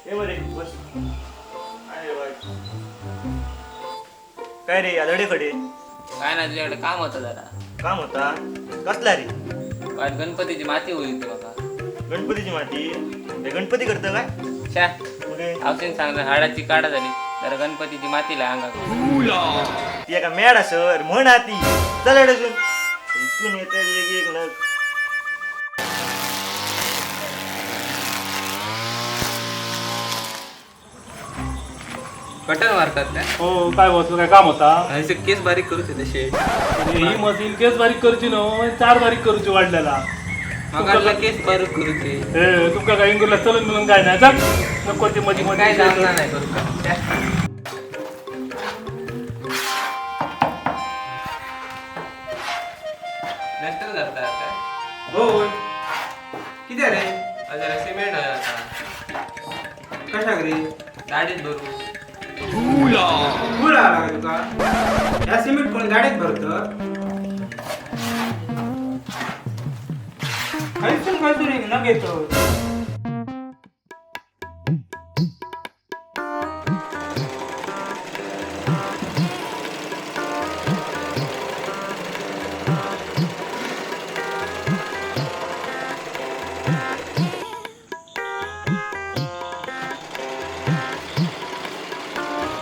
ये बरे बस. काय रे बाय? काय रे आदडे कडे? काय ना, तुझ्याकडे काम होतं जरा. काम होता? कसला रे? आज गणपतीची माती होई होती माका. गणपतीची माती? ते गणपती करतं काय? शा मग औषध सांगलं, हाडाची काडा झाली तर गणपतीची माती लाय अंगात. ती एका मेड सर म्हण आती. चल अडचून इसून येत एक नग. कटर मारतात काय? हो, काय भाऊ, तुझं काय काम होता? आणि केस बारीक करूचे तसे. अरे, ही मशीन केस बारीक करूची नो, चार बारीक करूची वाढलेला. मग केस बारीक करूचे. ए, तुमका काय इंगुरला चलून मिळून काय नाही, चल नको ते मध्ये काय मध्ये. जमणार नाही करू का? डस्टर करतात काय? हो, किती रे? जरा सिमेंट आहे आता. कशाक रे? गाडीत भरू. फुल आला का तुका? ह्या सिमेंट कोण गाडीत भरत? खयसून खयसून एक न घेतो.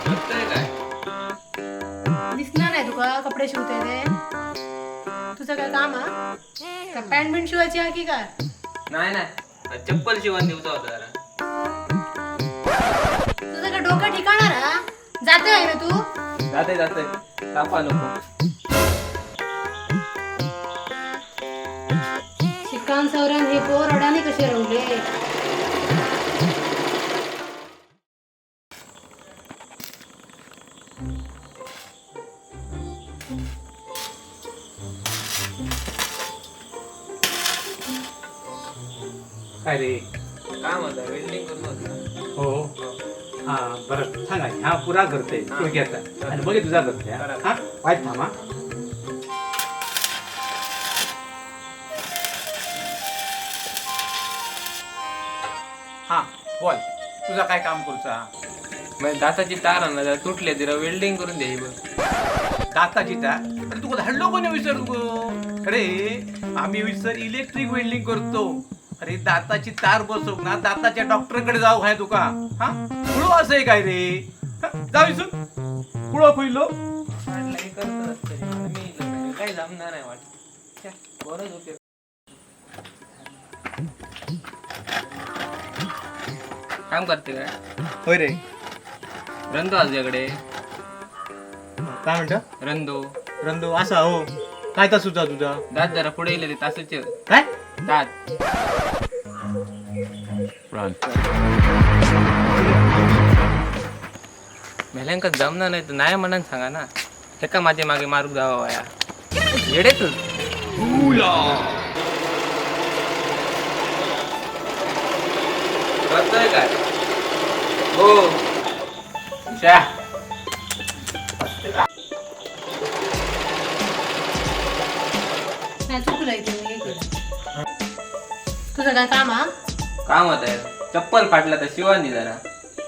बघतोय काय? दिसणार नाही तुका कपडे शिवते ते? तुझं काय काम हा? काय पॅन्ट बिंट शिवायची हा की काय? नाही नाही, चप्पल शिवण दिवसा होता जरा. तुझं काय डोकं ठिकाणार हा? जाते आहे ना तू? जाते जाते, तापा नको. शिकान सवरान हे पोर अडाणी कसे रवले. काय रे? काम होता, वेल्डिंग करून होता. हो, हा बरं सांगा. हा पुरा करते थोडक्याचा आणि मग तुझा करते. हा हा, वाईट थांबा. हा बोल, तुझा काय काम करूचा? मग दाताची तार आणला जरा तुटले, जरा वेल्डिंग करून द्याई बघ. दाताची तार? अरे तुका धाडलो कोणी विसर गो? अरे आम्ही विसर इलेक्ट्रिक वेल्डिंग करतो. अरे दाताची तार बसव ना, दाताच्या डॉक्टरकडे जाऊ काय तुका? हा कुळो असं काय रे? हा, जा विसून कुळो खुईलो. म्हटलं हे करत असतं मी इलो, काय जमणार नाही वाटत. छ्या, बरंच होते. काम करते काय? होय रे. रंदो आहे तुझ्याकडे? काय म्हणतो? रंदो. रंदो असा हो. काय तास होता तुझा? दात जरा पुढे येले ते तासूचे. काय? दात. मेल्यांका जमणार नाही तर नाही म्हणान सांगा ना. हेका माझे मागे मारू जावा वाया येडे तू. करतोय काय? हो शा. नाही चुकलं इथे मी हे केलं. तुझं काय काम हा? काम होत आहे, चप्पल फाटला तर शिवानी जरा.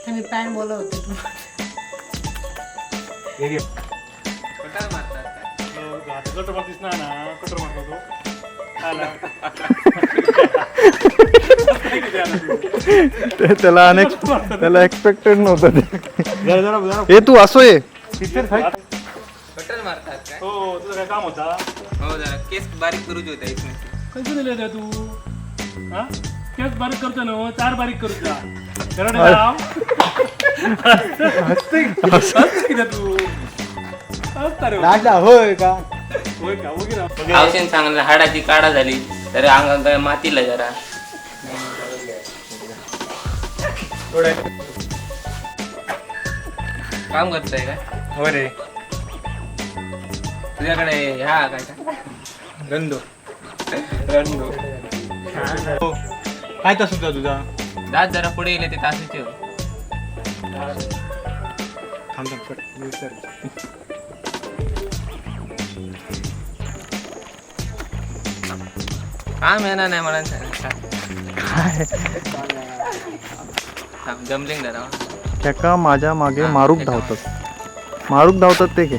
तर मी पॅन्ट बोलत होते तू. कटर मारतात काय? हो, आता कटर मार दिसणार ना, कटर मारतो तो आला. त्याला अनेक त्याला एक्सपेक्टेड नव्हतं ते. जरा जरा जरा. ए तू असो ये. कटर मारतात काय? हो, तुझं काय काम होता? हो, जरा केस बारीक करूची होता इथून. खयसून दिले रे तू? हा केस बारीक करतो ना, चार बारीक करूचा. जरा जाव. हसते किती तू? हसता रे. लाडला होय का? होय का? वगैरे. औषध सांगलं, हाडाची काडा झाली तर अंगात मातीला जरा. काम करतोय काय? होय रे. तुझ्याकडे ह्या काय काय? रंदो. रंदो. हो, काय तास होता तुझा? दात जरा पुढे येले ते तासूचे. थांब थांब, कट. मी विचारतो. काम येणार नाही मला सांग. काय? थांब जमलिंग धरा. खेका माझ्या मागे हा, मारूक खेका. धावतात, मारूक धावतात ते घे.